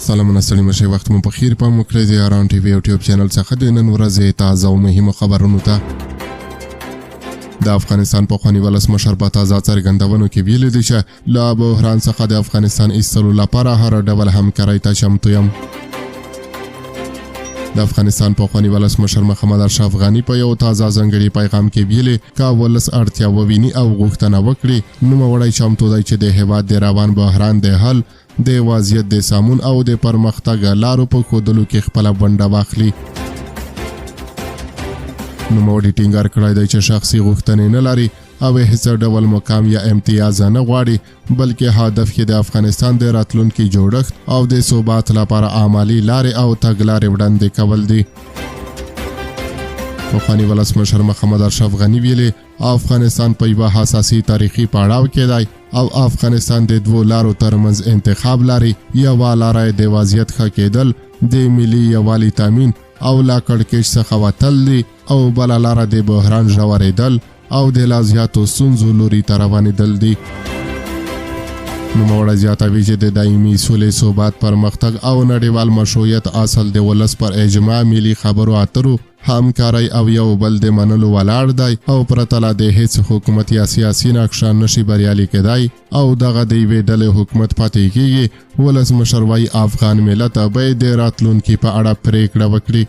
سلامونه ستړي مه شئ، وخت مو په خیر. پام وکړئ د یاران ټي وي یوټیوب چینل څخه د نن ورځې تازه او مهمو خبرونو ته. د افغانستان پخواني ولسمشر په تازه څرګندونو کې ویلي دي چې له بحران څخه د افغانستان ایستلو لپاره هر ډول همکارۍ ته چمتو یم. د افغانستان پخواني ولسمشر محمد اشرف غني په یو تازه ځانګړي پیغام کې ویلي، که ولس اړتیا وویني او غوښتنه وکړي، نوموړی چمتو دی چې د هیواد د روان بحران د حل، د وضعیت د سمون او د پرمختګ لارو په ښودلو کې خپله ونډه واخلي. نوموړي ټینګار کړی دی چې شخصي غوښتنې نه لري او هیڅ ډول مقام یا امتیاز نه غواړي، بلکې هدف یې د افغانستان د راتلونکي جوړښت او د ثبات لپاره عملي لارې او تګلارې وړاندې کول دي. پخواني ولسمشر محمد اشرف غني ویلي، افغانستان په یوه حساسي تاریخي پړاو کې دی او افغانستان د دوو لارو ترمنځ انتخاب لري. یوه لاره د وضعیت ښه کېدل، د ملي یووالي تامین او له کړکېچ څخه وتل دي، او بله لاره د بحران ژورېدل او د لا زیاتو ستونزو لوري ته روانېدل دي. نوموړی زیاتوي چې د دایمي سولې، ثبات، پرمختګ او نړیوال مشروعیت اصل د ولس پر اجماع، ملي خبرو اترو، همکارۍ او یو بل د منلو ولاړ دی او پرته له دې هیڅ حکومت یا سیاسي نقشه نشي بریالي کېدای او دغه د یوې ډلې حکومت پاتې کیږي. ولسمشر وایي افغان ملت به د راتلونکي په اړه پرېکړه وکړي.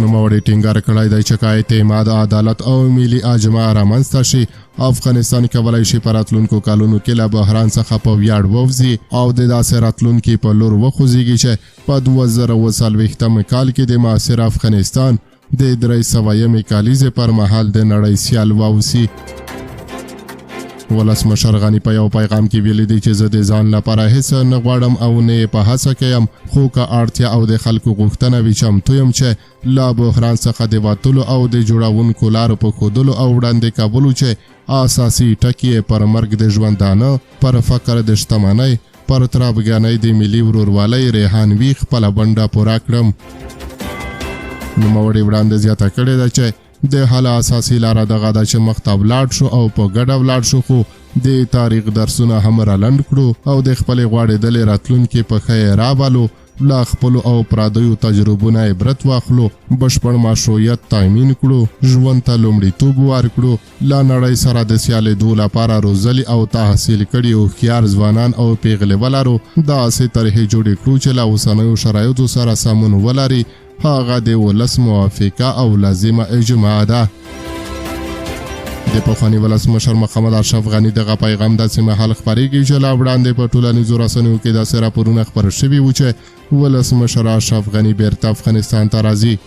نوموړي ټینګار کړی دی چې که اعتماد، عدالت او ملي اجماع رامنځته شي، افغانستان کولای شي په راتلونکو کلونو کې له بحران څخه په ویاړ ووځي او د داسې راتلونکي په لور وخوځېږي چې په 2040 کال کې د معاصر افغانستان د 300مې کالیزې پر مهال د نړۍ سیال واوسي. ولسمشر غني په یو پیغام کې ویلي دي چې زه د ځان لپاره هیڅ نه غواړم او نه یې په هڅه کې یم، خو که اړتیا او د خلکو غوښتنه وي چمتو یم چې له بحران څخه د وتلو او د جوړونکو لارو په ښودلو او وړاندې کولو چې اساسي ټکي یې پر مرګ د ژوندانه، پر فقر د شتمنۍ، پر تربګنۍ د ملي ورورولۍ ریحان وي، خپله ونډه پوره کړم. نوموړي وړاندې زیاته کړې ده چې د حل اساسي لاره دغه ده چې مخته ولاړ شو او په ګډه ولاړ شو، خو د تاریخ درسونه هم رالنډ کړو او د خپلې غواړېدلې راتلونکې په ښه یې راولو، له خپلو او پردیو تجربو نه عبرت واخلو، بشپړ مشروعیت تامین کړو، ژوند ته لومړیتوب ورکړو، له نړۍ سره د سیالېدو لپاره روزلي او تحصیل کړي هوښیار ځوانان او پیغلې ولرو، داسې طرحې جوړې کړو چې له اوسنیو شرایطو سره سمون ولري. هغه د ولس موافقه او لازمه اجماع ده. د پخواني ولسمشر محمد اشرف غني دغه پیغام داسې مهال خپرېږي چې لا وړاندې په ټولنیزو رسنیو کې داسې راپورونه خپاره شوي وو چې ولسمشر اشرف غني بیرته افغانستان ته راځي.